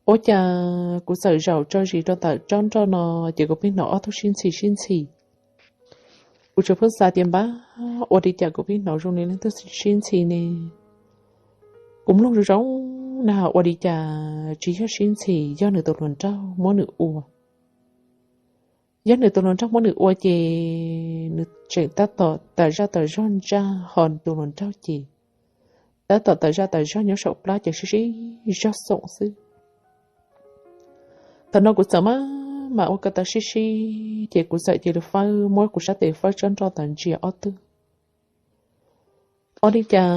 Ua cas kuv txawm zaum tso zis rau ntawm tsob nroj no, ces kuv pheej hnov ob tug sib ntxhi sib ntxhi. Kuv tseem pheej xav tias npab, ua li cas kuv pheej hnov zoo li leej twg sib ntxhi ne? Kuv mloog zoo zoo na, ua li cas tsis yog sib ntxhi, yog nws tus hluas nraug muab nws ua. Yog nws tus hluas nraug muab nws ua ces nws tseem tab tom tawm zaj tawm zog ntsaj, ho nws tus hluas nraug ces tab tom tawm zaj tawm zog nyob saum plab ces sib sib zog xoom xwb. Thaum no kuv txawm maj mam ua ko taw sib sib, ces kuv txawm cia li fawb, muab kuv sab tes fawb tsob nroj ntawd ntsia ob tug. Ua li cas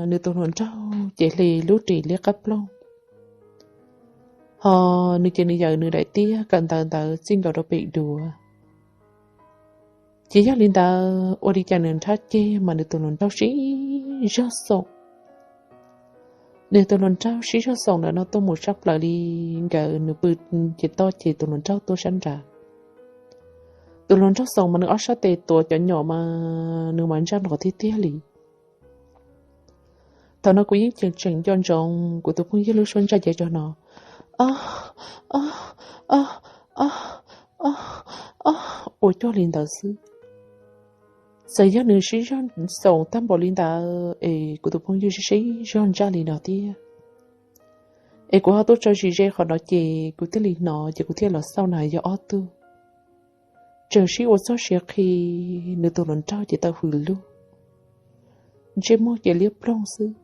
nws tus hluas nraug ces hle lub ris liab qab ploog, ho nws ces nws yawm nws daim tiab kawm ntawv ntawd txij nkaus rau pem duav. Ces yog li ntawd, ua li cas nws nrhab ceg mas nws tus hluas nraug sib zog xoom. Nws tus hluas nraug sib zog xoom ntawm no tuaj mus tshaj plaws li, nkawd nws pw ces toj ces tus hluas nraug tuaj sab nrad. Tus hluas nraug xoom mas nws ob sab tes tuav cov nyom mas nws mas ntsaj nrov tiag tiag li. Thaum no kuv yeej tseem tseem nco ntsoov kuv tus phooj ywg lub suab ntsaj ces tsaug no, o, o, o, o, o, o, ua cuag li ntawd xwb. Txawm yog nws sib zog xoom tag npaum li ntawd es kuv tus phooj ywg sib sib zog ntsaj li no thiab. Es kuv ho tuaj tso zis ze qhov no ces kuv thiaj li hnov ces kuv thiaj los xauj na yog ob tug tseem sib ua txog siav qhi, nws tus hluas nraug ces tawm hws lug, ntsej muag ces liab ploog xwb.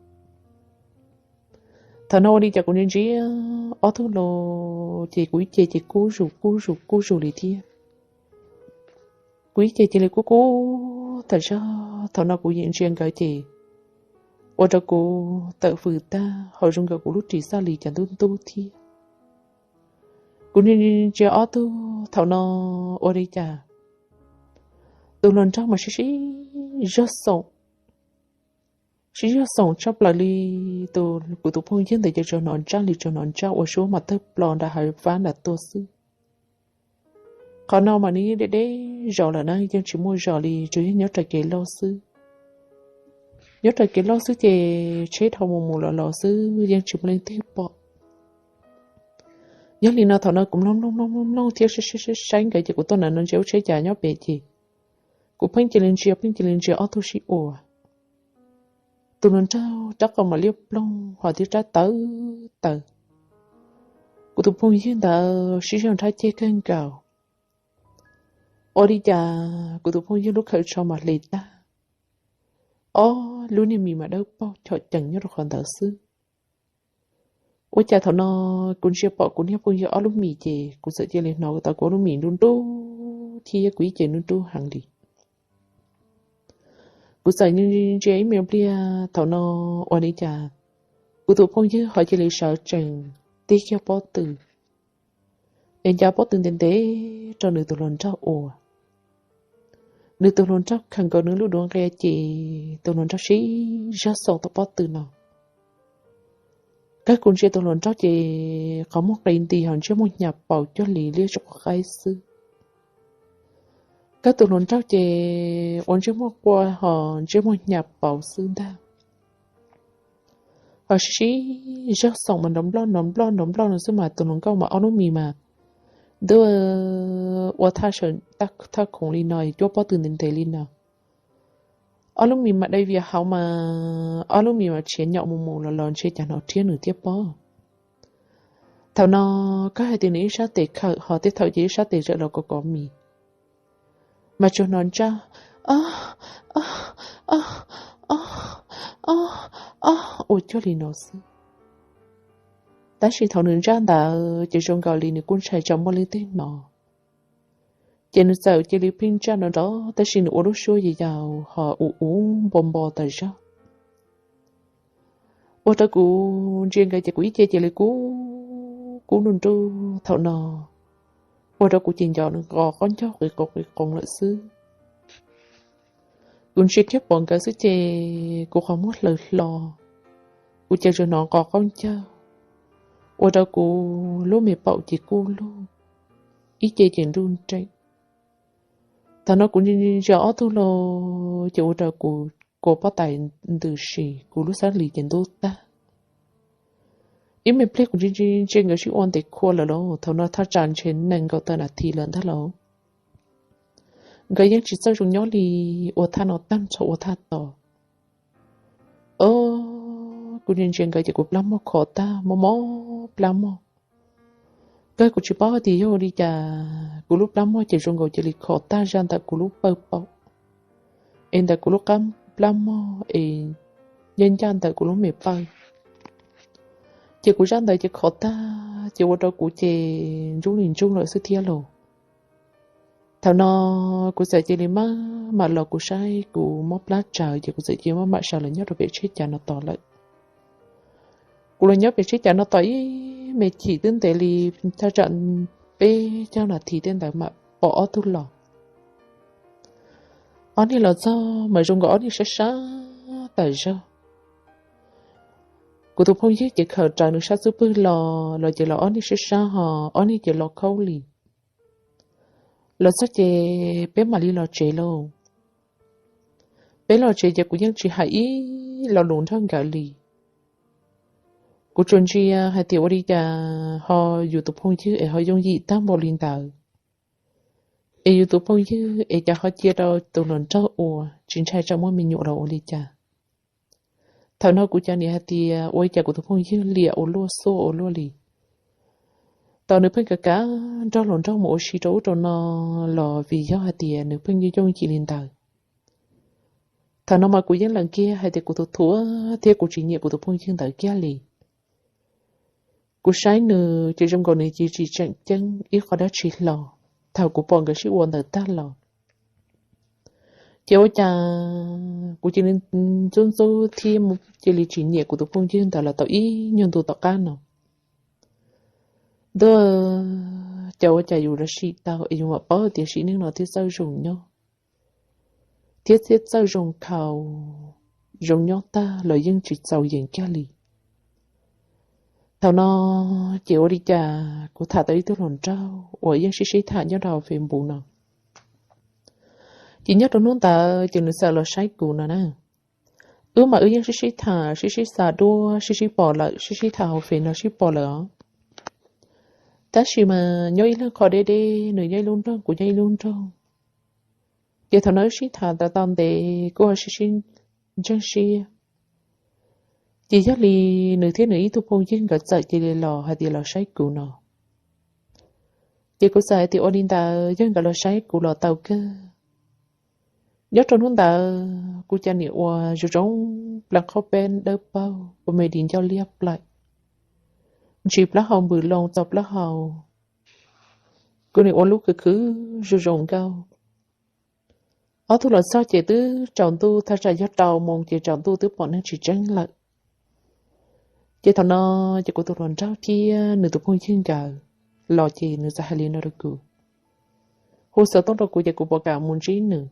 Thaum no ua li cas kuv ntsia ntsia ob tug los ces kuv ib ce ces kub zus kub zus kub zus li thiab. Kuv ib ce cia li kub kub tas zog, thaum no kuv yeej ntsia nkawd ces ua rau kuv tawm hws tag, ho zoo nkaus kuv lub ris xaj li cas ntub ntub thiab. Kuv ntsia ntsia ob tug thaum no ua li cas tus hluas nraug mas sib sib zog xoom, sib zog xoom tshaj plaws li. Tus, kuv tus phooj ywg ntawd ces tsuas hnov ntsaj li tsuas hnov ntsaj ua suab mas tawg plo nram hav fab nram tuaj xwb. Qhov no mas nws yeej deb deb zos lawm na, yeej tsis muaj zos li, tsuas yog nyob raws kev loj xwb. Nyob raws kev loj xwb ces tsheb dhau mus mus los los xwb, yeej tsis muaj leej twg pom. Yog li no thaum no kuv mloog mloog mloog mloog mloog thiab saib saib saib nkawd ces kuv tuaj na no ntsia lub tsheb cas nyob pem ces kuv pheej cia li ntsia pheej cia li ntsia ob tug sib ua. Tus hluas nraug rab qau mas liab ploog ho thiab rab tawv tawv. Kuv tus phooj ywg ntawd sib zog nrhab ceg kawg nkaus. Ua li cas kuv tus phooj ywg lub khawv tsho mas hle tag, ob lub niag mis mas dawb paug chom cees nyob rau qhov ntawd xwb. Ua cas thaum no kuv ntsia pom kuv niag phooj ywg ob lub mis ces kuv txawm cia li hnov tau kuv ob lub mis nruj nruj thiab kuv ib ce nruj nruj heev li. Kuv txawm ntsia ib me pliag thaum no ua li cas kuv tus phooj ywg ho cia li sawv tsees tig kiag pob tw es ncav pob tw ntev ntev rau nws tus hluas nraug ua. Nws tus hluas nraug khaws nkaus nws lub duav nqia ces tus hluas nraug sib zog xoom tau pob tw no. Kawg kuv ntsia tus hluas nraug ces qhov muag qis nti ho ntsej muag hnyav paus cuag li liab tsuj qaib xwb. Kawg tus hluas nraug ces ua ntsej muag quaj ho ntsej muag hnyav paus xwb ntag. Ho sib sib zog xoom mas nrov nploj nrov nploj nrov nploj no xwb mas tus hluas nkauj mas ob lub mis mas ntuj ua thaj sawm thaj khoom li no cuab pob tw ntev ntev li no. Ob lub mis mas dai vias hauv mas ob lub mis mas tshiav nyom mus mus los los ntshe cas hnov rhiab nws thiab pob. Thaum no kawg hais tias nws ib sab tes khawm ho tej thaum ces ib sab tes tawm los kov kov mis mas tsuas hnov ntsaj o o o o o o ua cuag li no xwb. Tab sis thaum nws ntsaj ntawd ces zoo nkaus li nws kuj ntshai tsam muaj leej twg hnov. Ces nws txawm cia li pheej ntsaj nrov nrov tab sis nws ua lub suab yau yau ho ua ua npo npo tas zog. Ua rau kuv ntsia nkawd ces kuv ib ce cia li kub kub nruj nruj thaum no, ua rau kuv ces nco nws nqos qaub ncaug qis qoos qis qoos lawm xwb. Kuv ntsia kiag pom nkawd xwb ces kuv qhov muag hlaws hlo, kuv ces tsuas hnov nqos qaub ncaug, ua rau kuv lub me paum ces kub lug, ib ce ces nruj nreem. Thaum no kuv ntsia ob tug los ces ua rau kuv kua pob tais ntws si, kuv lub xab lis ces ntub tag. Ib me pliag kuv ntsia ntsia nkawd sib ua ntev khua lawm lauj, thaum no thaj tsam ntshe nees nkaum tawm nas this lawm ntag lauj. Nkawd yeej tsis txawj zoo nyob li, ua thaj no tag nrho ua thaj tod. Os, kuv ntsia ntsia nkawd ces kuv plab mog khov tag, mob mob plab mog. Kawg kuv tsis paub tias yog ua li cas, kuv lub plab mog ces zoo nkaus cia li khov tag zaj ntawm kuv lub pawg paum, es ntawm kuv lub qab plab mog es ncaj ncaj ntawm kuv lub me pawg. Ces kuv zaj ntawd ces khov tag ces ua rau kuv ces ntsuj li ntsuj lawm xwb thiab lauj. Thaum no kuv txawm cia li maj mam los kuv saib kuv mob plab tsawv ces kuv txawm cia li maj mam sawv los nyob rau pem tsheb cav no tos lawm. Kuv los nyob pem tsheb cav no tos ib me chim twb ntev li thaj tsam peb caug nas this tej ntawd mam pom ob tug los. Ob niag los txog mas zoo nkaus ob niag sab sab tas zog. Kuv tus phooj ywg ces khaws rawv nws sab xub pwg los, los ces los ob niag sab sab ho ob niag ces los khaub lig. Los txog ces peb mam li los tsev lauj. Peb los tsev ces kuv yeej tsis hais ib lo lus nrog nkawd li. Kuv tsuas ntsia hais tias ua li cas ho yus tus phooj ywg es ho yooj yim tag npaum li ntawd, es yus tus phooj ywg es cas ho cia rau tus hluas nraug ua, tsis ntshai tsam muaj me nyuam los ua li cas. Thaum no kuv cas nim hais tias ua li cas kuv tus phooj ywg liam ua luaj xuaj ua luaj li. Tau nws pheej kav kav nrog hluas nraug mus ua si rau ub rau no los vim yog hais tias nws pheej yooj yim li ntawd. Thaum no mas kuv yeej lees kiag hais tias kuv tus thuam thiab kuv tsis nyiam kuv tus phooj ywg ntawd kiag li. Kuv saib nws ces zoo nkaus nws cia li tsis tseem ceeb ib qho dab tsi hlo thaum kuv pom nkawd sib ua ntawd tag los. Ces ua cas kuv cia li ntxub ntxub thiab cia li tsis nyiam kuv tus phooj ywg ntawd los tau ib nyuag ntu tom qab no. Ntuj, cas ua cas yus los sim tau es yus mam paub tias sim neej no thiaj txawj zoo nyob, thiab thiaj txawj zoo khaus, zoo nyob tag los yeej tsis txaus yees kiag li. Thaum no ces ua li cas kuv tham tau ib tug hluas nraug uas yeej sib sib tham nyob rau Facebook no. Ces nyob rau hnub ntawd ces nws txawm los saib kuv no na. Wb mas wb yeej sib sib tham, sib sib xa duab, sib sib pom lawm, sib sib tham hauv Facebook no sib pom lawm os. Tab sis mas nyob ib leeg qhov deb deb, nws nyob ib lub nroog, kuv nyob ib lub nroog. Ces thaum no wb sib tham tau tau ntev kuj ho sib sib ntseeg siab. Ces yog li nws thiab nws ib tug phooj ywg nkawd txawm cia li los hais tias los saib kuv no. Ces kuv txawm hais tias ua li ntawd yog nkawd los saib kuv los tau kawg. Nyob rau hnub ntawd kuv cas nim ua zoo zoo, pleev qhaub peb dawb paug, ua me dis ncauj liab plaws, ntsis plaub hau npws loo txog plaub hau. Kuv nim ua lub khwv khwv zoo zoo nkauj. Ob tug los txog ces twb tsaus ntuj, thaj tsam yog rau moos ces tsaus ntuj twb pom neeg tsis tseeb lawm. Ces thaum no ces kuv tus hluas nraug thiab nws tus phooj ywg nkawd los ces nws txawm hais li no rau kuv, hu xov tooj rau kuv ces kuv puas kam mus ntsib nws.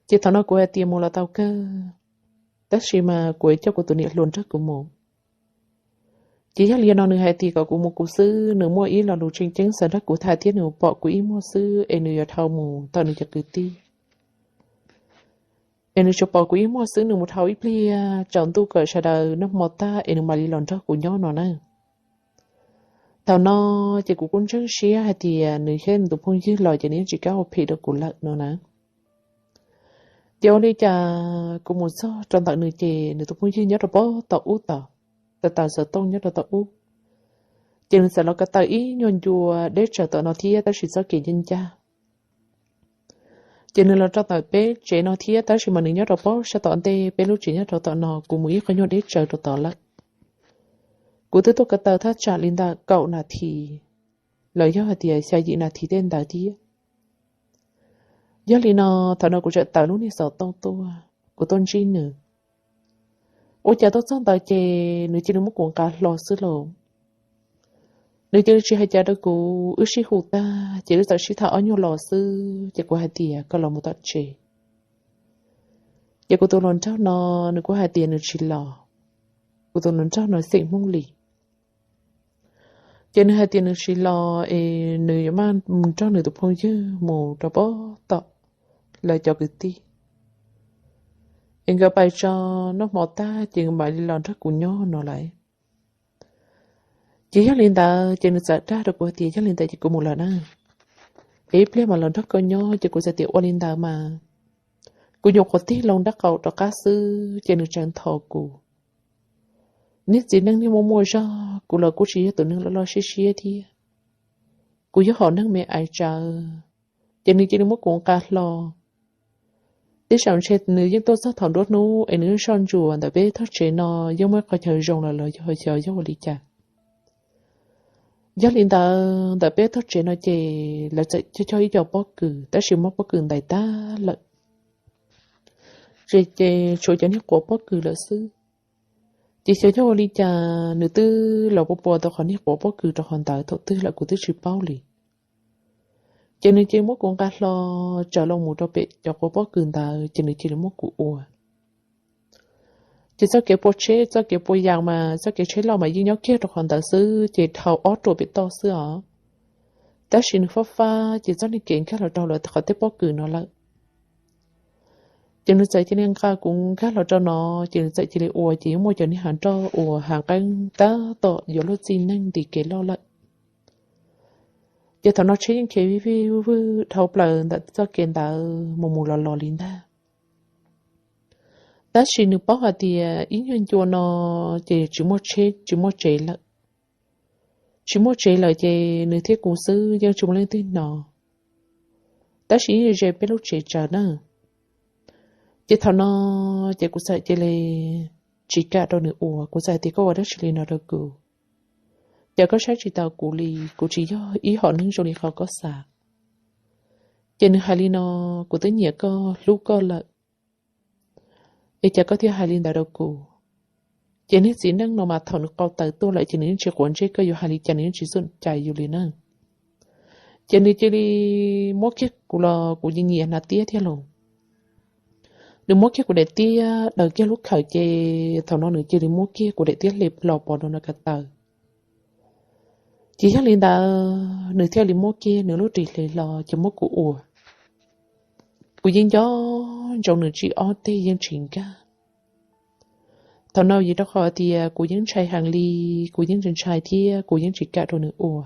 Ces thaum no kuv hais tias mus los tau kawg, tab sis mas kuv coj kuv tus niam hluas nrog kuv mus. Ces yog li no nws hais tias kom kuv mus kuv xwb, nws muaj ib lo lus tseem ceeb xav nrog kuv tham thiab nws pom kuv ib muag xwb es nws yuav dhau mus tau nws cov kwv tij. Es nws tsuas pom kuv ib muag xwb, nws mus dhau ib pliag tsaus ntuj kom sawv daws noj hmo tag es nws mam li los nrog kuv nyob no na. Thaum no ces kuv kuj ntseeg siab hais tias nws thiab nws tus phooj ywg los ces nws yeej tsis kam ua phem rau kuv lawm no na. Ces ua li cas kuv mus txog rau ntawm nws ces nws tus phooj ywg nyob rau pob tom ub tod, taws taws xov tooj nyob rau tom ub. Ces nws txawm los ko taw ib nyuag ncua deb tsawv tom no thiab tab sis txoj kev ncaj ncaj. Ces nws los rau tom peb tsev no thiab tab sis mas nws nyob rau pob sab tom ntej, peb lub tsev nyob rau tom no, kuv mus ib qho nyuag deb tsawv rau tod lawm. Kuv twb tuaj ko taw thaj tsam li ntawm kaum nas this los yog hais tias xya yim nas this tej ntawd thiab. Yog li no, thaum no kuv txawm taws lub niag xov tooj tuaj, kuv tuaj ntsib nws. Ua cas tuaj txog ntawd ces nws cia li muab kuv nqa hlo xwb lauj. Nws cia li tsis hais cas rau kuv, wb sib hu tag ces wb txawm sib tham ob nyuag lo xwb ces kuv hais tias koj los mus tom tsev. Ces kuv tus hluas nraug no nws kuj hais tias nws tsis los. Kuv tus hluas nraug no xeem Hmoob li. Ces nws hais tias nws tsis los es nws yuav maj mus nrog nws tus phooj ywg mus rau pob tom lawv cov kwv tij, es nkawd pais tso noj hmo tag ces mam li los nrog kuv nyob no lawm. Ces yog li ntawd ces nws txawm dag rau kuv tias yog li ntawd ces kuv mus lawm na, es ib pliag mam los nrog koj nyob. Ces kuv txawm tias ua li ntawd mas. Kuv nyuam qhuav tig loo nraub qaum rov qab xwb ces nws tseem nthos kuv. Niag txiv neej niag muaj muaj zog, kuv los kuj tsis yog tus neeg loj loj siab siab thiab. Kuv yog hom neeg me ais tsawv, ces nws cia li muab kuv nqa hlo. Tej zaum ntshe nws yeej tuaj txog thaum nruab hnub es nws yeej soj ntsuam ntawm peb thaj tsev no yeej muaj qhov chaw zoo los los yog xyov yog ua li cas. Yog li ntawd ntawm peb thaj tsev no ces lawv txawm cog cog ib co pob kws tab sis muab pob kws ntais tag lawm. Ces, ces tshuav cov niag quav pob kws lawm xwb. Ces xyov yog ua li cas nws twb los pua pua tau qhov niag quav pob kws rau qhov ntawd thaum twg lawm kuv twb tsis paub li. Ces nws cia muab kuv nqa hlo tsawv los mus rau pem cov quav pob kws ntawd ces nws cia li muab kuv ua. Ces txoj kev pua tsheb txoj kev pua yas mas txoj kev tsheb loj mas yeej nyob kiag rau qhov ntawd xwb ces dhau ob ruam pem toj xwb os. Tab sis nws fab fab ces txoj niag kev nkag los rau lawv qhov tej pob kws no lawm. Ces nws txawm cia li nqa kuv nkag los rau no, ces nws txawm cia li ua ces yeej muaj cov niag hav nroj uas hav nqeeb tab tom yuav luag txij neeg nti kev loj lawm. Ces thaum no tsheb yeej khiav vij vij vwj vwj dhau plaws ntawm txoj kev ntawd mus mus los los li ntag. Tab sis nws paub hais tias ib nyuag ncua no ces tsis muaj tsheb tsis muaj tsev lawm. Tsis muaj tsev lawm ces nws thiab kuv xwb yeej tsis muaj leej twg hnov. Tab sis yeej ze peb lub tsev tsawv na. Ces thaum no ces kuv txawm cia li tsis kam rau nws ua, kuv txawm hais tias koj ua dab tsi li no rau kuv? Ces koj saib tsis taus kuv li, kuv tsis yog ib hom neeg zoo li qhov koj xav. Ces nws hais li no, kuv twb nyiam koj hlub koj lawm, es cas koj thiaj hais li ntawd rau kuv? Ces niag txiv neej no mas thaum nws qau taws tuaj lawm ces nws yeej tsis quav ntsej koj yuav hais li cas, nws yeej tsis txuj cai yus li na. Ces nws cia li muab kiag kuv los kuv nyiam nyiam hnav tiab thiab los. Nws muab kiag kuv daim tiab daws kiag lub khawm ces thaum no nws cia li muab kiag kuv daim tiab hle los pov rau nws ko taw. Ces yog li ntawd nws thiaj li muab kiag nws lub ris hle los ces muab kuv ua. Kuv yeej nco ntsoov nws tsis ob teg yeej tsis nkag. Thaum no vim rau qhov tias kuv yeej ntshai heev li, kuv yeej ntshai thiab kuv yeej tsis kam rau nws ua.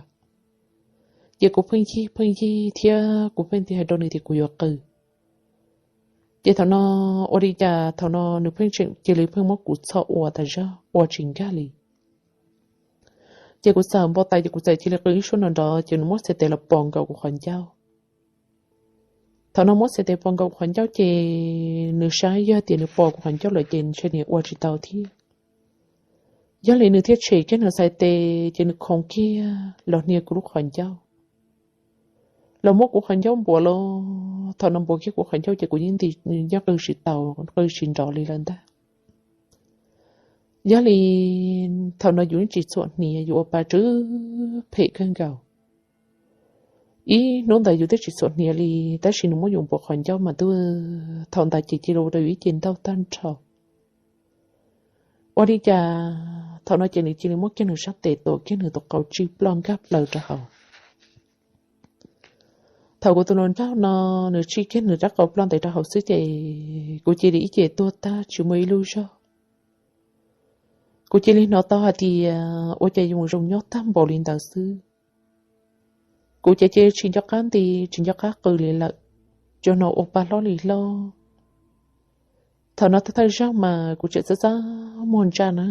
Ces kuv pheej yig pheej yig thiab kuv pheej hais rau nws tias kuv yuav qw. Ces thaum no ua li cas thaum no nws pheej tseem cia li pheej muab kuv txhom ua tas zog ua tsis nkag li. Ces kuv txawm npau taws ces kuv txawm cia li qw ib suab no nrov ces nws muab txhais tes los pos nkaus kuv qhov ncauj. Thaum no muab txhais tes pos nkaus kuv qhov ncauj ces nws saib yog tias nws pos kuv qhov ncauj lawm ces ntshe nws ua tsis tau thiab. Yog li nws thiaj tshem kiag nws txhais tes ces nws khoov kiag los hnia kuv lub qhov ncauj. Los muab kuv qhov ncauj npuav los, thaum no npuav kiag kuv qhov ncauj ces kuv yeej nti, yeej qw tsis tau, qw tsis nrov li lawm ntag. Yog li thaum no yus yeej tsis txhuam hniav, yus ua pa tsw phem kawg nkaus. Ib hnub ntawd yus twb tsis txhuam hniav li, tab sis nws muab yus npuav qhov ncauj mas twb, thaum ntawd ces cia li ua rau yus ib ce ntaug tag nrho. Ua li cas thaum no ces nws cia li muab kiag nws sab tes tuam kiag nws tus qau tsij ploj nkag plaws rau hauv. Thaum kuv tus hluas nraug no nws tsij kiag nws rab qau ploj ntais rau hauv xwb ces kuv cia li ib ce tuag tag tsis muaj ib lub zog. Kuv cia li hnov tau hais tias ua cas yus zoo nyob tag npaum li ntawd xwb. Kuv ces cia li tsis nco qab nti, tsis nco qab qw li lawm, tsuas hnov ua pa hlob li hlob. Thaum no thawj thawj zaug mas kuv tseem txaj txaj muag ntsaj na.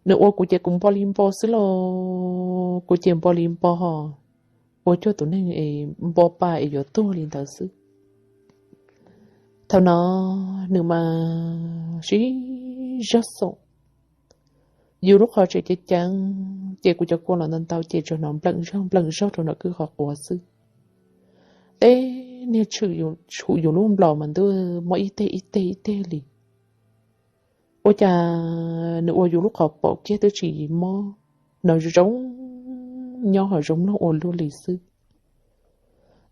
Nws ua kuv ces kuv npo li npo xwb los, kuv ces npo li npo, ua cuag tus neeg es npo pa es yuav tuag li ntawd xwb. Thaum no nws mas sib zog xoom, yus lub qhov tseem ceev ceev, ces kuv cov kua los ntau ntau ces tsuas hnov npleem zog npleem zog rau nram kwj qhov quav xwb. Tej niag tshwm yus lub nplos mas ntuj, mob ib teg ib teg ib teg li. Ua cas nws ua yus lub qhov paum kiag twb tsis mob, hnov zoo zoo nyob ho zoo mloog ua luaj li xwb.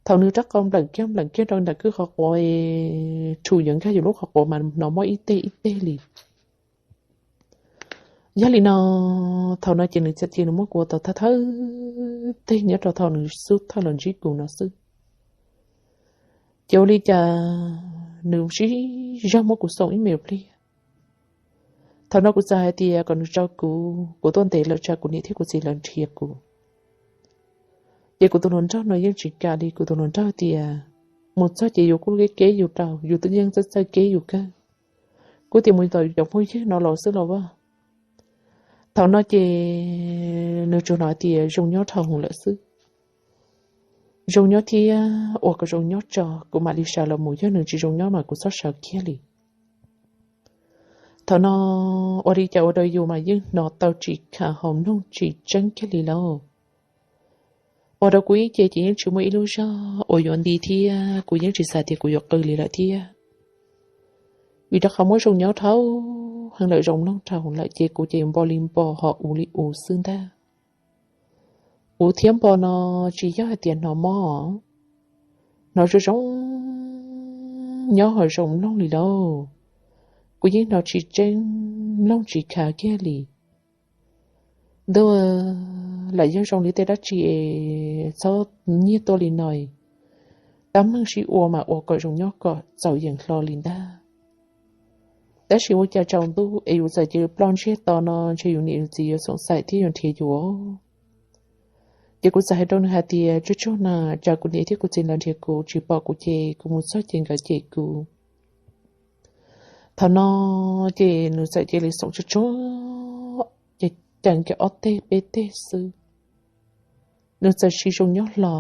Thaum nws rab qau npleem kiag npleem kiag rau nram kwj qhov quav, tshwm yuav nkag yus lub qhov quav mas hnov mob ib teg ib teg li. Yog li no, thaum no ces nws txawm cia li muab kuv ua tau thawj thawj teg nyob rau thaum nws xub thawj los ntsib kuv no xwb. Ces ua li cas nws sib zog muab kuv xoom ib me pliag. Thaum no kuv txawm hais tias kom nws tso kuv, kuv tuaj ntev lawm tsam kuv niam thiab kuv txiv lawv nrhiav kuv. Ces kuv tus hluas nraug no yeej tsis kam li, kuv tus hluas nraug tias mus txog ces yus kuj keb keb yus rau, yus twb yeej txawj txawj keb yus kawg. Kuv tias mus tom yus cov phooj ywg no los xwb los vaj. Thaum no ces nws tsuas hnov tias zoo nyob dhau hwv lawm xwb. Zoo nyob thiab ua kom zoo nyob tso, kuv mam li sawv los mus, yog nws tsis zoo nyob mas kuv txhob sawv kiag li. Thaum no ua li cas ua rau yus mas yeej hnov tau tsis khav hos mloog tsis tseeb kiag li lauj. Ua rau kuv ib ce ces yeej tsis muaj ib lub zog uas yuav nti thiab kuv yeej tsis xav tias kuv yuav qw li lawm thiab. Vim rau qhov muab zoo nyob dhau heev lawm, zoo mloog dhau lawm ces kuv ces npo li npo hos ua li ua xwb ntag. Ua thiab npo no tsis yog hais tias hnov mob, hnov zoo zoo nyob hos zoo mloog li lauj. Kuv yeej hnov tsis tseeb, mloog tsis khav kiag li. Ntuj, lam yog zoo li tej dab tsi es txhob nyiag tuaj li no, tab meeg sib ua mas ua kom zoo nyob kom txaus yeem hlo li ntag. Tab sis ua cas tsaus ntuj es yus txawm cia li ploj ntsiag to no ntshe yus niam yus txiv yuav xoom xaim thiab yuav nrhiav yus. Ces kuv txawm hais rau nws hais tias tsuag tsuag na, tsam kuv niam thiab kuv txiv lawv nrhiav kuv tsis pom kuv ces kuv mus txog ces nkawd cem kuv. Thaum no ces nws txawm cia li xoom tsuag tsuag, ces ceev kiag ob teg peb teg xwb, nws txawm tsis zoo nyob hlo.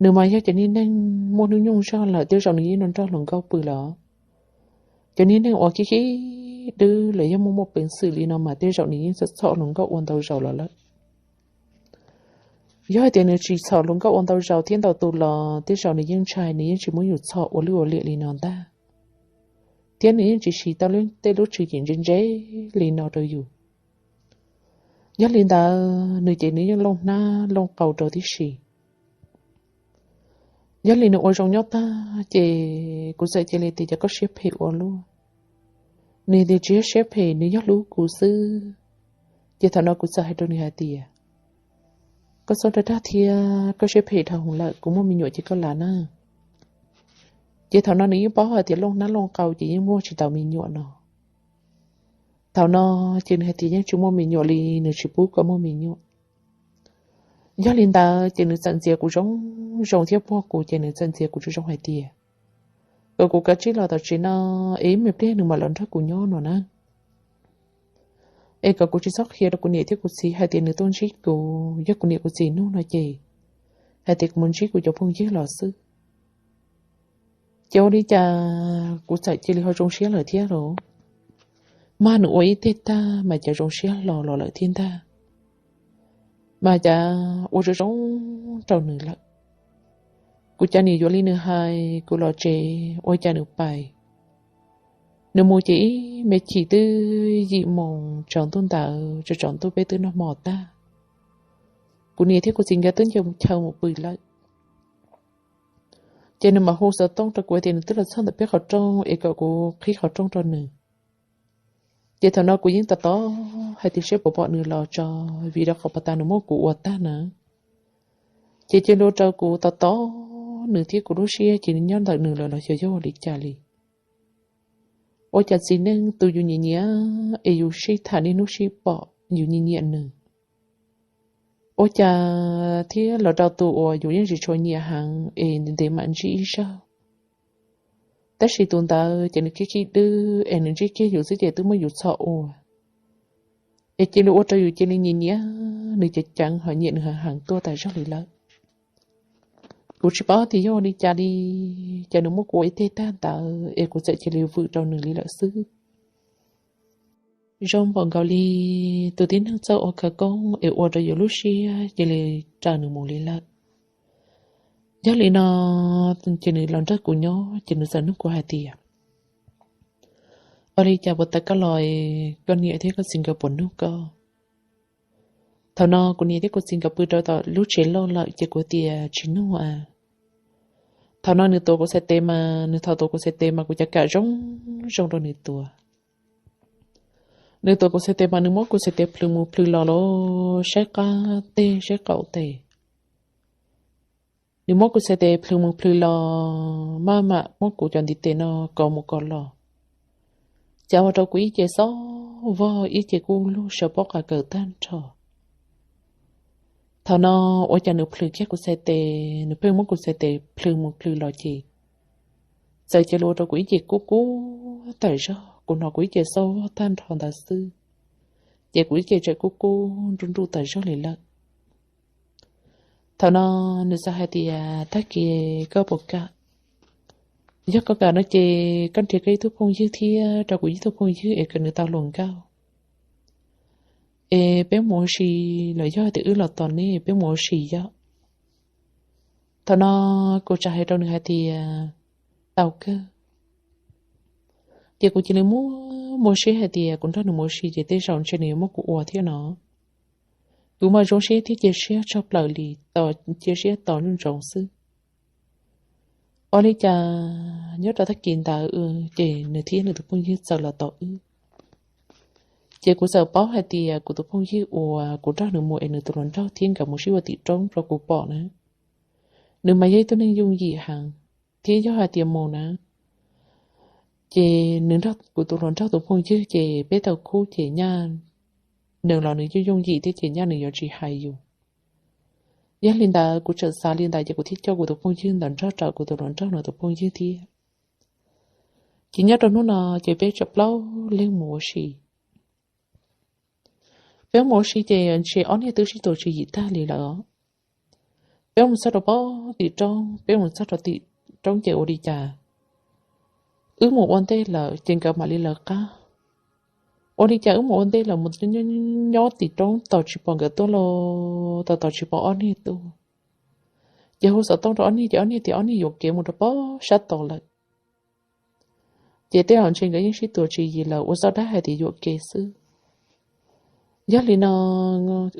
Nws mas yog cov niag neeg muaj hnub nyoog zog lawm tej zaum nws yeej nrog hluas nkauj pw lawm. Cov niag neeg uas khib khib dwb los yog muaj muaj peev xwm li no mas tej zaum nws yeej txhom hluas nkauj ua ntau zaus los lawm. Yog hais tias nws tsis txhom hluas nkauj ua ntau zaus thiab ntau tus los tej zaum nws yeej ntshai, nws yeej tsis muab yus txhom ua lwj ua liam li no ntag. Thiab nws yeej tsis siv tau tej lub tswv yim ntse ntse li no rau yus. Yog li ntawd nws ces nws yeej looj hnab looj qau rau tib si. Yog li nws ua zoo nyob tag ces kuv txawm cia li tias, Cas koj siab phem ua luaj? Nws tias, Tsis yog siab phem, nws yog hlub kuv xwb. Ces thaum no kuv txawm hais rau nws hais tias, Koj txhob dag dag thiab, koj siab phem dhau hwv lawm, kuv muaj me nyuam ces koj lav na. Ces thaum no nws yeej paub hais tias looj hnab looj qau ces yeej muaj tsis tau me nyuam no. Thaum no ces nws hais tias yeej tsis muaj me nyuam li, nws tsis pub koj muaj me nyuam. Yog li ntawd ces nws txawm ntxias kuv zoo zoo thiab puag kuv ces nws txawm ntxias kuv zoo zoo hais tias kom kuv kav tsij los tom tsev no, es ib me pliag nws mam los nrog kuv nyob no na. Es kom kuv tsis txhob qhia rau kuv niam thiab kuv txiv hais tias nws tuaj ntsib kuv, yog kuv niam kuv txiv nug no ces hais tias kuv mus ntsib kuv cov phooj ywg los xwb. Ces ua li cas kuv txawm cia li ho zoo siab lawm thiab los, mas nws ua ib teg tag mas cas zoo siab hlo los lawm thiab ntag. Mas cas ua zoo zoo rau nws lawm. Kuv cas nim yuav li nws hais, kuv los tsev ua cas nws pais. Nws mus ces ib me chim twb yim moos tsaus ntuj ntawd, tsaus tsaus ntuj peb twb noj hmo tag, kuv niam thiab kuv txiv nkawd twb nce chaw mus pw lawm. Ces nws mam hu xov tooj rau kuv tias nws twb los txog ntawm peb qhov rooj es kom kuv qhib qhov rooj rau nws. Ces thaum no kuv yeej tos tos hais tias seb puas pom nws los tso, vim rau qhov pas tas nws muab kuv ua tag na. Ces cia li ua rau kuv tos tos nws thiab kuv lub siab ces nws nyob ntawm nws lawm los xyov yog ua li cas li. Ua cas txiv neej tus yus nyiam nyiam es yus sib tham niaj hnub sib pom yus nyiam nyiam nws, ua cas thiaj los rau tus uas yus yeej tsis tshua nyiam heev es ntev ntev mam ntsib ib zaug. Tab sis tus ntawd ces nws khib khib dwb es nws ntsib kiag yus xwb ces twb muab yus txhom ua, es cia li ua rau yus cia li nyiam nyiam nws, ceev ceev ho nyiam nws heev heev tuaj tas zog li lawm. Kuv tsis paub tias yog ua li cas li, ces nws muab kuv ua ib teg tag ntawd es kuv txawm cia li vwm rau nws li lawm xwb. Zoo npaum nkaus li tus tib neeg txawj ua khawv koob es ua rau yus lub siab cia li raws nws mus li lawm. Yog li no ces nws los nrog kuv nyob ces nws txawm nug kuv hais tias, Ua li cas puas tas koj los, koj niam thiab koj txiv nkawd puas nug koj? Thaum no kuv niam thiab kuv txiv nkawd pw rau tom lub tsev loj lawm ces kuv tias, Tsis nug a. Thaum no nws tuav kuv txhais tes mas, nws thaum tuav kuv txhais tes mas kuv cas kam zoo zoo rau nws tuav. Nws tuav kuv txhais tes mas nws muab kuv txhais tes plhws mus plhws los los, saib qab teg saib qaum tes. Nws muab kuv txhais tes plhws mus plhws los, maj mam muab kuv cov ntiv tes no kov mus kov los. Ces ua rau kuv ib ce xob vog, ib ce kuj lug sawv pob qa kawm tag nrho. Thaum no ua cas nws plhws kiag kuv txhais tes, nws pheej muab kuv txhais tes plhws mus plhws los ces txawm cia li ua rau kuv ib ce kub kub tawm zog, kuv hnov kuv ib ce xob vog tag nrho ntawd xwb, ces kuv ib ce txawm kub kub nruj nruj tawm zog li lawm. Thaum no nws txawm hais tias, tag kis koj puas kam? Yog koj kam no ces koj nrhiav koj ib tug phooj ywg thiab rau kuv ib tug phooj ywg es kom nws tau hluas nkauj, es peb mus ua si, los yog tias wb los tos neb peb mus ua si yom. Thaum no kuv txawm hais rau nws hais tias, tau kawg. Ces kuv cia li muab muab siab hais tias kuv nrog nws mus ua si ces tej zaum ntshe nws yuav muab kuv ua thiab no. Kuv mas zoo siab thiab cia siab tshaj plaws li, tos, cia siab tos ntsoov xwb. Ua li cas nyob rau tag kis ntawd ces nws thiab nws tus phooj ywg txawm los tos wb. Ces kuv txawm paub hais tias kuv tus phooj ywg uas kuv nrog nws mus es nws tus hluas nraug thiab nkawd mus sib ua tim roob rau kuv pom na, nws mas yog ib tug neeg yooj yim heev, thiab yog hais tias mus na, ces nws nrog kuv tus hluas nraug tus phooj ywg ces peb tau khub ces nyaj nws los nws yooj yooj yim thiab ces nyaj nws yuav tsis hais yus. Yog li ntawd kuv txawm xav li ntawd ces kuv thiaj coj kuv tus phooj ywg ntawd nrog rau kuv tus hluas nraug no tus phooj ywg thiab. Ces nyob rau hnub no ces peb txawm plaub leeg mus ua si. Peb mus ua si ces ntshe ob niag twb sib tua tswv yim tag li lawm. Peb mus txog rau pob tim roob, peb mus txog rau tim roob ces ua li cas wb mus ua ntej lawm ces nkawd mam li lawv qab. Ua li cas wb mus ua ntej lawm mus nyob tim roob tos tsis pom nkawd tuaj los tos tos tsis pom ob niag tuaj. Ces hu xov tooj rau ob niag ces ob niag tias ob niag yuam kev mus rau pob sab tod lawm. Ces tej zaum ntshe nkawd yeej sib tua tswv yim lawm ua txoj dab hais tias yuam kev xwb. Yog li no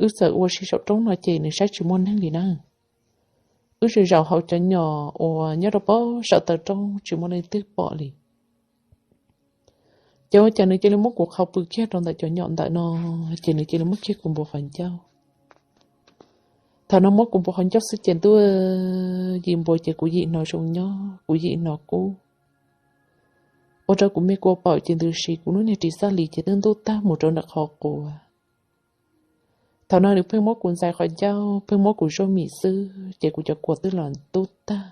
wb txawm ua si saum roob no ces nws saib tsis muaj neeg li na. Wb tsis zaum hauv cov nyom uas nyob rau pob saum taw roob tsis muaj leej twg pom li. Ces ua cas nws cia li muab kuv qhau pw kiag rau ntawm cov nyom ntawm no, ces nws cia li muab kiag kuv npuav qhov ncauj. Thaum no muab kuv npuav qhov ncauj xwb ces ntuj, yim npuav ces kuv yim hnov zoo nyob kuv yim hnov kub. Ua rau kuv me kua paum ces ntws si kuv lub niag ris xab lis ces twb ntub tag mus rau nram qhov quav. Thaum no nws pheej muab kuv ntxais qhov ncauj pheej muab kuv zuaj mim xwb ces kuv cov kua twb los ntub tag.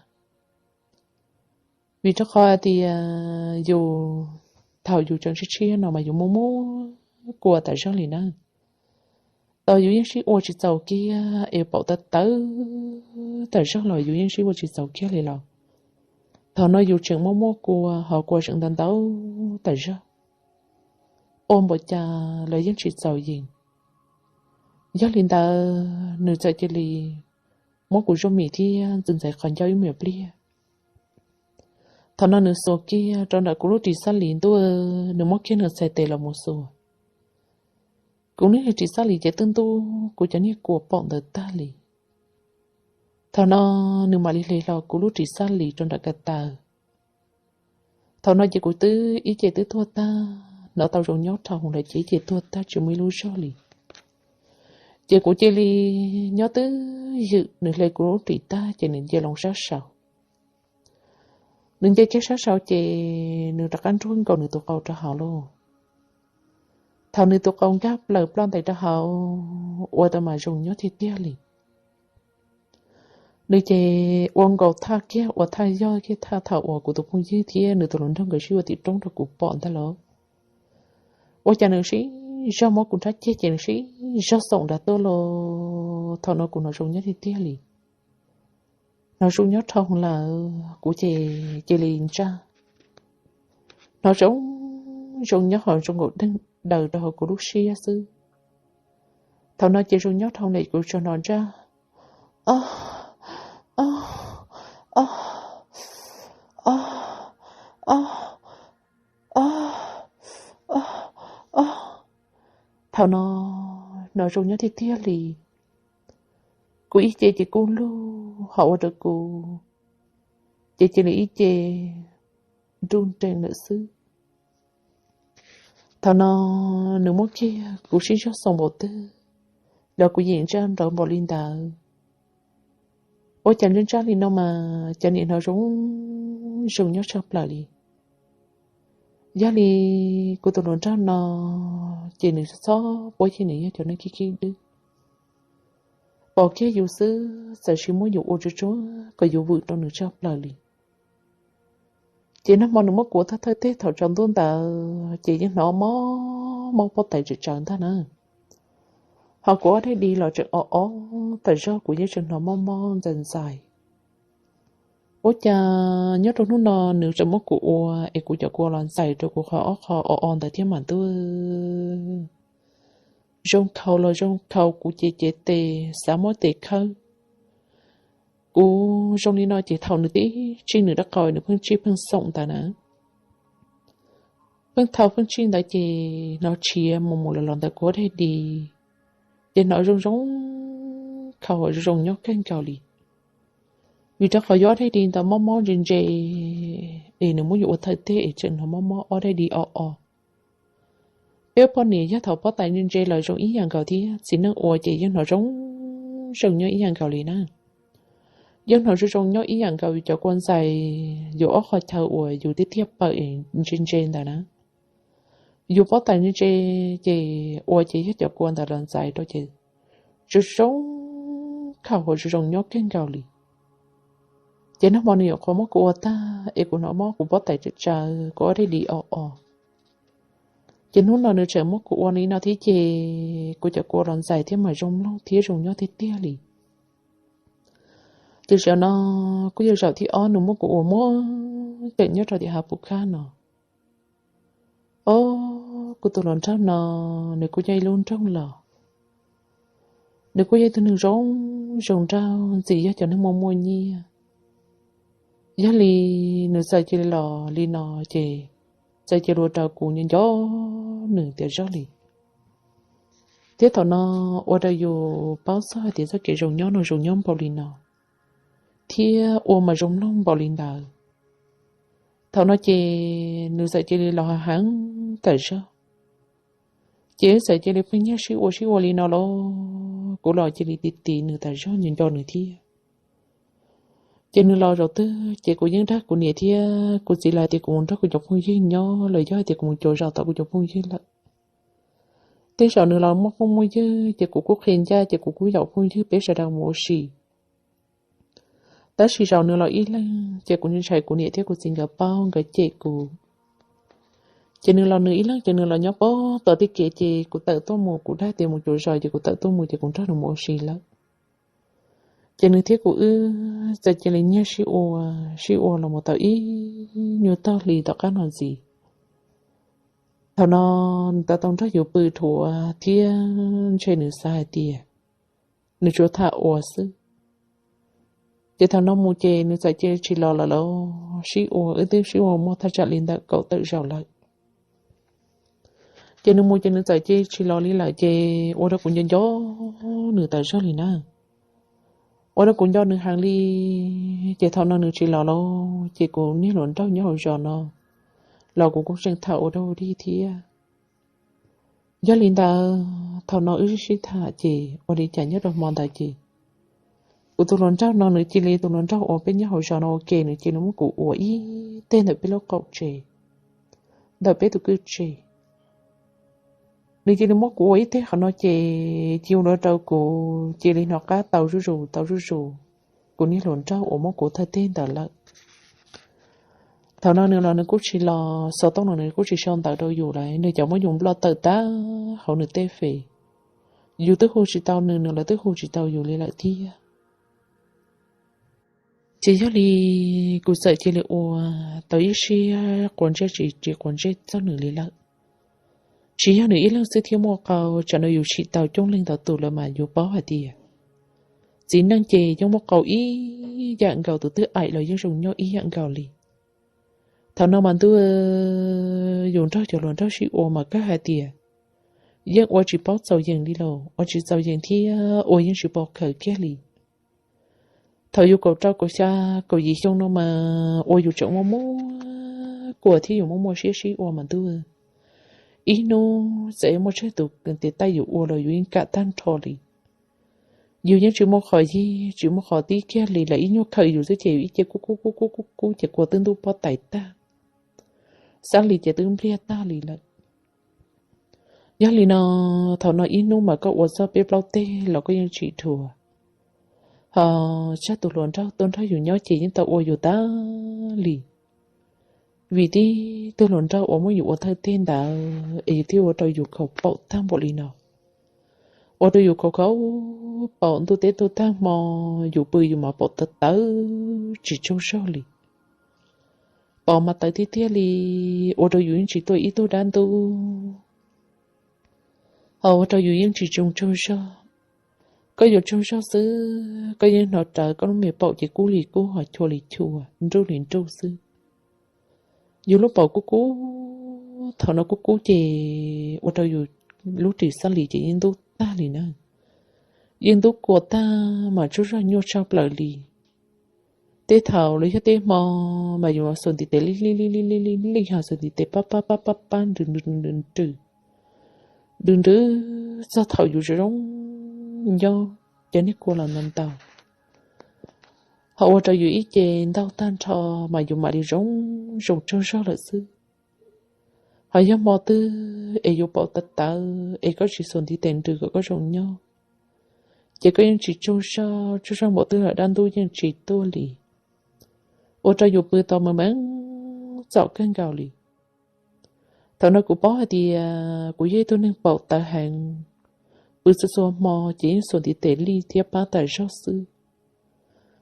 Vim rau qhov hais tias yus, thaum yus tseem tshiab tshiab no mas yus muaj muaj kua tas zog li na. Tos yus yeej sib ua tsis txaus kiag es paum tawv tawv tas zog los yus yeej sib ua tsis txaus kiag li los. Thaum no yus tseem muaj muaj kua ho kua tseem ntau ntau tas zog. Ua npaum cas los yeej tsis txaus yees. Yog li ntawd nws txawm cia li muab kuv zuaj mim thiab ntxais ntxais qhov ncauj ib me pliag. Thaum no nws xuas kiag rau nram kuv lub ris xab lis ntuj, nws muab kiag nws txhais tes los mus xuas. Kuv lub niag ris xab lis ces twb ntub kuv cov niag kua paum ntawd tag li. Thaum no nws mam li hle hlo kuv lub ris xab lis rau nram ko taw. Thaum no ces kuv twb ib ce twb tuag tag, hnov tau zoo nyob dhau hwv lawm ces ib ce tuag tag tsis muaj ib lub zog li. Ces kuv cia li nyob twj ywm, nws hle kuv lub ris tag ces nws nce loo sab saud. Nws nce kiag sab saud ces nws rov qab nruab nkaus nws tus qau rau hauv lauj. Thaum nws tus qau nkag plaws ploj ntais rau hauv ua tau mas zoo nyob tiag tiag li. Nws ces ua nkaus thaj kiag ua thaj yog kiag thaj thaum uas kuv tus phooj ywg thiab nws tus hluas nraug nkawd sib ua tim roob rau kuv pom ntag lauj. Ua cas nws sib zog muab kuv nrhab ceg ces nws sib zog xoom nrad tuaj los. Thaum no kuv hnov zoo nyob tiag tiag li. Hnov zoo nyob dhau hwv lawm kuv ces cia li ntsaj. Hnov zoo, zoo nyob ho zoo nkaus deeg daws rau hauv kuv lub siab xwb. Thaum no ces zoo nyob dhau lawm kuv tsuas hnov ntsaj, o, o, o, o, o, o, o, o. Thaum no hnov zoo nyob tiag tiag li. Kuv ib ce ces kuj lug ho ua rau kuv ces cia li ib ce nruj nreem lawm xwb. Thaum no nws muab kiag kuv sib zog xoom npaum twg los kuv yeej ntsaj nrawv npaum li ntawd. Ua cas ntsaj ntsaj li no mas cas nim hnov zoo, zoo nyob tshaj plaws li. Yog li kuv tus hluas nraug no ces nws txhob puab ceg nws yog cov neeg khib khib dwb, pom kiag yus xwb txawm sis muab yus ua tsuag tsuag kom yus vwm rau nws tshaj plaws li. Ces nag hmo nws muab kuv ua thawj thawj teg thaum tsaus ntuj ntawd ces yeej hnov mob mob pob tais tsawv tsawv ntag na. Ho kuv ob daim di los tseem o o tas zog, kuv yeej tseem hnov mob mob ntxais ntxais. Ua cas nyob rau hnub no nws tseem muab kuv ua es kuv cov kua los ntxais rau kuv qhov ob qho o o ntawd thiab mas ntuj. Zoo khaus los zoo khaus, kuv ces cev tes xav muab tes khawb. Kuv zoo li no ces thaum nws tib tsij nws rab qau, nws pheej tsij pheej xoom ntawd na, pheej thau pheej tsij ntawd ces hnov tshiav mus mus los los ntawm kuv ob daim di, ces hnov zoo zoo khaus zoo zoo nyob kawg nkaus li. Vim rau qhov yus ob daim di ntawd mob mob ntse ntse, es nws muab yus ua thawj teg es tseem hnov mob mob ob daim di o o. Peb poj niam yog thaum pob tais ntse ntse los zoo ib yam nkaus thiab, txiv neej ua ces yeej hnov zoo zoo nyob ib yam nkaus li na. Yeej hnov zoo zoo nyob ib yam nkaus yus cov kua ntxais, yus ob qho chaw uas yus tiag tiag pawm ntse ntse ntawd na. Yus pob tais ntse ntse ces ua ces yog cov kua ntawd los ntxais rau ces zoo zoo khaus zoo zoo nyob kawg nkaus li. Ces nag hmo nws nyuam qhuav muab kuv ua tag es kuv hnov mob kuv pob tais tsawv tsawv, kuv ob daim di o o. Ces hnub no nws tseem muab kuv ua li no thiab ces kuv cov kua los ntxais thiab mas zoo mloog thiab zoo nyob tiag tiag li. Ces zaum no kuj yog zaum thib ob nws muab kuv ua muab ceem nyob rau tim hav pus khab no. Ob, kuv tus hluas nraug no nws kuj yog ib lub nroog los, nws kuj yog ib tug neeg zoo zoo nraug ntxim yog cov neeg muaj muaj nyiaj. Yog li nws txawm cia li los li no ces txawm cia li ua rau kuv nco nco nws tiav zog li. Thiab thaum no ua rau yus paub txog hais tias txoj kev zoo nyob no zoo nyob npaum li no, thiab ua mas zoo mloog npaum li ntawd. Thaum no ces nws txawm cia li los heev tawm zog, ces wb txawm cia li pheej nyiag sib ua sib ua li no los kuv los cia li tiv tiv nws tawm zog nco nco nws thiab. Ces nws los zaum twg ces kuv yeej dag kuv niam thiab kuv txiv lawv tias kuv mus nrog kuv cov phooj ywg nyob los yog hais tias kuv mus cuav zos tom kuv cov phooj ywg lawm. Tej zaum nws los muaj phooj muaj ywg ces kuv kuj qhia ncaj ces kuv kuj yaum phooj ywg peb sawv daws mus ua si. Tab sis zaum nws los ib leeg ces kuv ntshai kuv niam thiab kuv txiv nkawd paub nkawd cem kuv. Ces nws los nws ib leeg ces nws los nyob pem tom tej kev ces kuv tawm tuaj mus, kuv dag tias mus cuav zos ces kuv tawm tuaj mus ces kuv nrog nws mus ua si lawm. Ces nws thiab kuv wb txawm cia li nyiag sib ua, sib ua los mus tau ib nyuag tog hli tom qab no ntxiv. Thaum no nws tau tau nrog yus pw dhuav thiab ntshe nws xav hais tias nws tsuas tham ua xwb. Ces thaum no mus ces nws txawm cia li tsis los lawm los sib ua, wb twb sib ua muaj thaj tsam li ntawm kaum tawm zaus lawm. Ces nws mus ces nws txawm cia li tsis los li lawm ces ua rau kuv nco nco nws tawm zog li na. Ua rau kuv nco nws heev li. Ces thaum no nws tsis los lawm ces kuv niag hluas nraug nyob hauv zos no los kuv kuj tseem tham ua dog ua dig thiab. Yog li ntawd thaum no wb sib sib tham ces ua li cas nyob rau hmo ntawd ces kuv tus hluas nraug no nws cia li, tus hluas nraug uas peb nyob hauv zos no ua ke, nws cia li muab kuv ua ib teg ntawm peb lub qaum tsev, ntawm peb tus kwj tsev. Nws cia li muab kuv ua ib teg qhov no ces cia li ua rau kuv cia li hnov qab tau zuj zus tau zuj zus kuv niag hluas nraug uas muab kuv thawj teg ntawd lawm. Thaum no nws los nws kuj tsis los, xov tooj los nws kuj tsis sau ntawv rau yus lawm, nws cov muab yus nploj tawm tag hauv nws tej fej. Yus twb hu tsis tau nws, nws los twb hu tsis tau yus li lawm thiab. Ces yog li kuv txawm cia li ua tau ib siab quav ntsej tsis quav ntsej txog nws li lawm. Tsis yog nws ib leeg xwb thiaj muaj qau, tsam no yus tsim tau coob leej ntau tus lawm mas yus paub hais tias txiv neej ces yeej muaj qau ib yam nkaus, tus twg aim los yeej zoo nyob ib yam nkaus li. Thaum no mas ntuj, yus nrog cov hluas nraug sib ua mas kawg hais tias yeej ua tsis paub txaus yees li los ua tsis txaus yees thiab ua yeej tsis pom khaws kiag li. Thaum yus kaum rau kaum xya kaum yim xyoo no mas ua yus tseem muaj muaj kua thiab yus muaj muaj siab sib ua mas ntuj, ib hnub txawm muaj tsawg tus tes taij yus ua los yus yeej kam tag nrho li. Yus yeej tsis muaj qhov yig tsis muaj qhov tib kiag li, lawv ib nyuag khaws yus xwb ces yus ib ce kub kub kub kub kub kub ces kua twb ntub pob tais tag. Xab Lis ces twb npliag tag li lawm. Yog li no, thaum no ib hnub mas koj ua txog peb plaub teg los koj yeej tsis dhuav. Ho tsab tus hluas nraug tuaj nrog yus nyob ces yeej tau ua yus tag li. Vim tib tug hluas nraug uas muab yus ua thawj teg ntawd es yus thiaj ua rau yus khaus paum tag npaum li no. Ua rau yus khaus khaus paum ntuj teb ntuj tag hmo, yus pw yus mas paum tawv tawv tsis tsaug zog li. Paum mas tawv tiag tiag li, ua rau yus yeej tsis tuaj ib tug dab ntub, ho ua rau yus yeej tsis tsaug zog. Koj yuav tsaug zog xwb, koj yeej hnov rawv koj lub me paum ces kub li kub, ho chua li chua, nruj li nruj xwb. Yus lub paum kub kub, thaum no kub kub ces ua rau yus lub ris Xab Lis ces yeej ntub tag li na. Yeej ntub kua tag mas tsaug zog nyuaj tshaj plaws li. Tej thaum los yog tej hmo mas yus xuas ntiv tes li li li li li li, ho xuas ntiv tes pab pab pab pab pab nrws nrws nrws nrws, nrws nrws txog thaum yus zoo zoo nyob cov niag kua los ntau ntau, ho ua rau yus ib ce ntau tag nrho mas yus mam li zoo zoo tsaug zog lawm xwb. Ho yog hmo twg es yus paum tawv tawv es koj tsis xuas ntiv tes nrws kom koj zoo nyob, ces koj yeej tsis tsaug zog, tsaug zog npaum twg los dab ntub yeej tsis tuaj li. Ua rau yus pw tau mees mees txom kawg nkaus li. Thaum no kuv paub hais tias kuv yog ib tug neeg paum tawv heev, pw txhua txhua hmo ces yeej xuas ntiv tes li thiab pab tas zog xwb.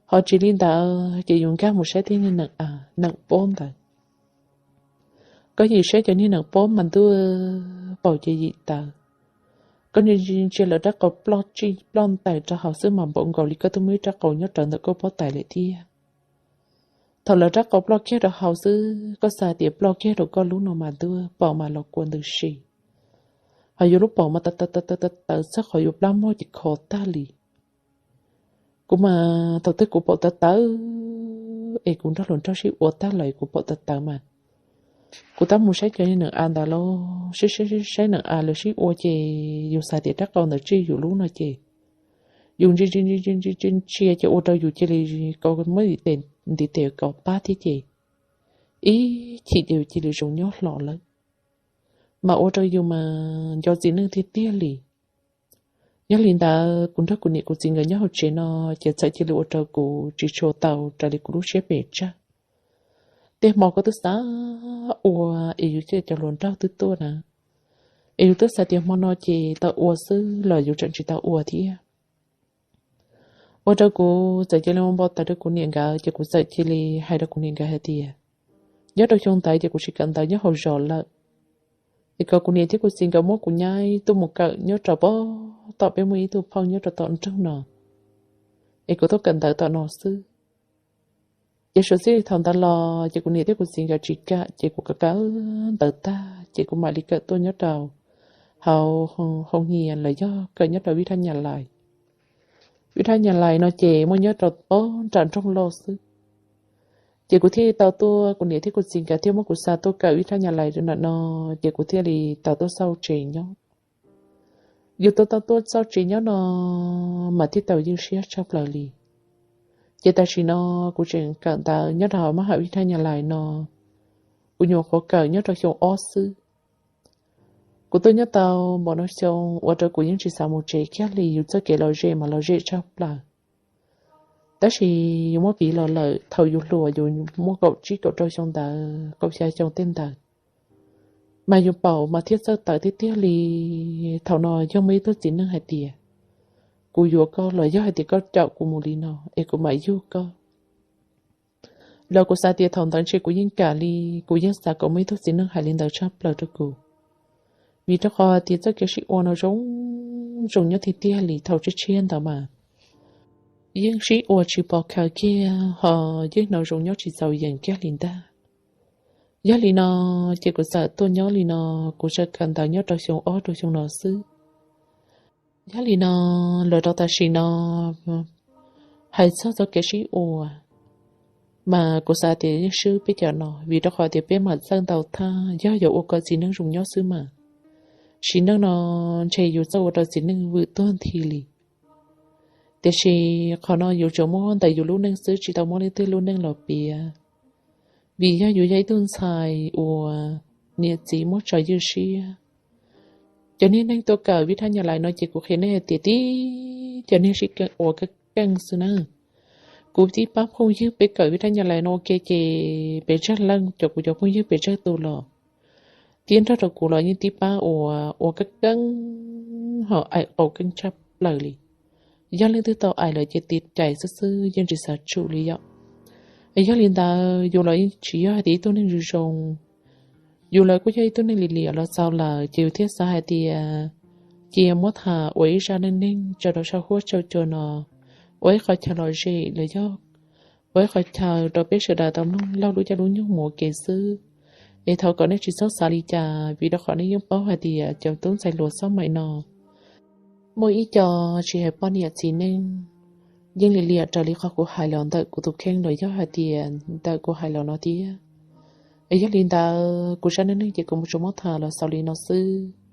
Ho tsis li ntawd ces yus nkag mus saib tej niag nees av nees pob ntawd. Koj yim saib cov niag nees pob mas ntuj, paum ces yim tawv. Koj ntsia lawv rab qau ploj tsij ploj ntais rau hauv xwb mas npaum nkaus li koj twb muaj ib rab qau nyob rawv ntawm koj pob tais lawm thiab. Thaum lawv rab qau ploj kiag rau hauv xwb koj xav tias ploj kiag rau koj lub no mas ntuj, paum mas los kua ntws si. Ho yus lub paum mas tawv tawv tawv txog qhov yus plab mog ces kho tag li. Kuv mas thaum twg kuv paum tawv tawv es kuv nrog hluas nraug sib ua tag lawm kuv paum tawv tawv mas kuv tab mus saib cov nees av ntawd los saib saib nees av lawv sib ua ces yus xav tias rab qau ntawd tsij yus lub no ces yus ntsia ntsia ntsia ces ua rau yus cia li muab ntiv tes kov pab thiab ces ib chim ces yus cia li zoo nyob hlo lawm. Mas ua rau yus mas nco txiv neej tiag tiag li. Yog li ntawd kuv nrog kuv niam kuv txiv nkawd nyob hauv tsev no ces txawm cia li ua rau kuv tsis tshua tau raws li kuv lub siab pes tsawg. Tej hmo koj twb xav ua es yus cov hluas nraug twb tuaj na, es yus twb xav tias hmo no ces tau ua xwb los yus tseem tsis tau ua thiab. Ua rau kuv txawm cia li ua npau taws rau kuv niam nkawd ces kuv txawm cia li hais rau kuv niam nkawd hais tias nyob rau xyoo ntawd ces kuv tsis kawm ntawv nyob hauv zos lawm, es kom kuv niam thiab kuv txiv nkawd muab kuv nyaib tuaj mus kawm nyob rau pem tom peb muaj ib tug phauj nyob rau tom nroog no, es kuv tuaj kawm ntawv tom no xwb. Ces suav txij thaum ntawd los ces kuv niam thiab kuv txiv nkawd tsis kam ces kuv kawm kawm ntawv tag ces kuv mam li kawm tuaj nyob rau hauv hoo hias los yog kawm nyob rau vij thaj nyas lais. Vij thaj nyas lais no ces muaj nyob rau pem nram nroog Lauj xwb. Ces kuv thiaj tau tuaj, kuv niam thiab kuv txiv nkawd thiaj muab kuv xa tuaj kawm vij thaj nyas lais rau ntawm no, ces kuv thiaj li tau tuaj xauj tsev nyob. Yus tau tau tuaj xauj tsev nyob no mas thiaj tau yeej siab tshaj plaws li. Ces tam sim no kuv tseem kawm ntawv nyob rau hauv mab ham vij thaj nyas lais no, kuv nyuam qhuav kawm nyob rau xyoo ob xwb. Kuv tuaj nyob tau npaum no xyoo ua rau kuv yeej tsis xav mus tsev kiag li, yus txoj kev lom zem mas lom zem tshaj plaws. Tab sis yus muab piv los lawm thaum yus hluas yus muaj kaum tsib kaum rau xyoo ntawd, kaum xya xyoo tej ntawd, mas yus paum mas thiaj txawj tawv tiag tiag li. Thaum no yog muaj ib tug txiv neej hais tias kuv yuav koj los yog hais tias koj caum kuv mus li no es kuv mam yug koj los kuv xav tias thaum ntawd ntshe kuv yeej kam li. Kuv yeej xav kom muaj ib tug txiv neej hais li ntawd tshaj plaws rau kuv, vim rau qhov tias txoj kev sib ua no zoo zoo nyob tiag tiag li. Thaum tshiab tshiab ntawd mas yeej sib ua tsis pom khaws kiag, ho yeej hnov zoo nyob tsis txaus yeem kiag li ntag. Yog li no ces kuv txawm tuaj nyob li no, kuv txawm kawm ntawv nyob rau xyoo ob rau xyoo no xwb. Yog li no, los rau tam sim no hais txog txoj kev sib ua mas kuv xav tias yeej swb peb cov no, vim rau qhov tias peb mam txawj ntau thaj, yog yuav ua kom txiv neej zoo nyob xwb mas, txiv neej no ntshe yus txawj ua rau txiv neej vwm tuag nthi li. Tiam sis qhov no yus tsuas muab ntawm yus lub neej xwb, tsis tau muab leej twg lub neej los piav. vim yog yus yog ib tug ntxhais uas niam txiv muab tso ywj siab. Cov niag neeg tuaj kawm vij thaj nyas lais no ces kuv qhia nej hais tias tib cov niag sib keeb ua keeb keej xwb na. Kuv tib pab phooj ywg peb kawm vij thaj nyas lais no ua ke ces pes tsawg leej, cov kuv cov phooj ywg pes tsawg tus los thiab nrog rau kuv los yeej tib pab uas ua keeb keej ho aim qau keeb tshaj plaws li. Yog leej twg tau aim lawm ces tiv cais xwb xwb, yeej tsis xav tsum li yom. Yog li ntawd yus los yeej tsis yog hais tias ib tug neeg zoo zoo, yus los kuj yog ib tug neeg lim liam los xaus lawm ces yus thiaj xav hais tias cia muab tham ua ib zaj neej neeg tso rau saum huab saum cua no ua ib qho chaw lom zem los yog ua ib qho chaw rau peb sawv daws tau mloog laug lub caij lub nyoog mus ua ke xwb. Es thov kom nej tsis txhob xav li cas vim rau qhov nej yeej paub hais tias cov tub ntxhais hluas xab maim no muaj ib co tsis hais poj niam txiv neej yeej lim liam raws li qhov kuv hais los ntawm kuv tus kheej los yog hais tias ntawm kuv hais los no thiab. Es yog li ntawd kuv zaj neej neeg ces kuv mus tsuas muab tham los xaus li no xwb.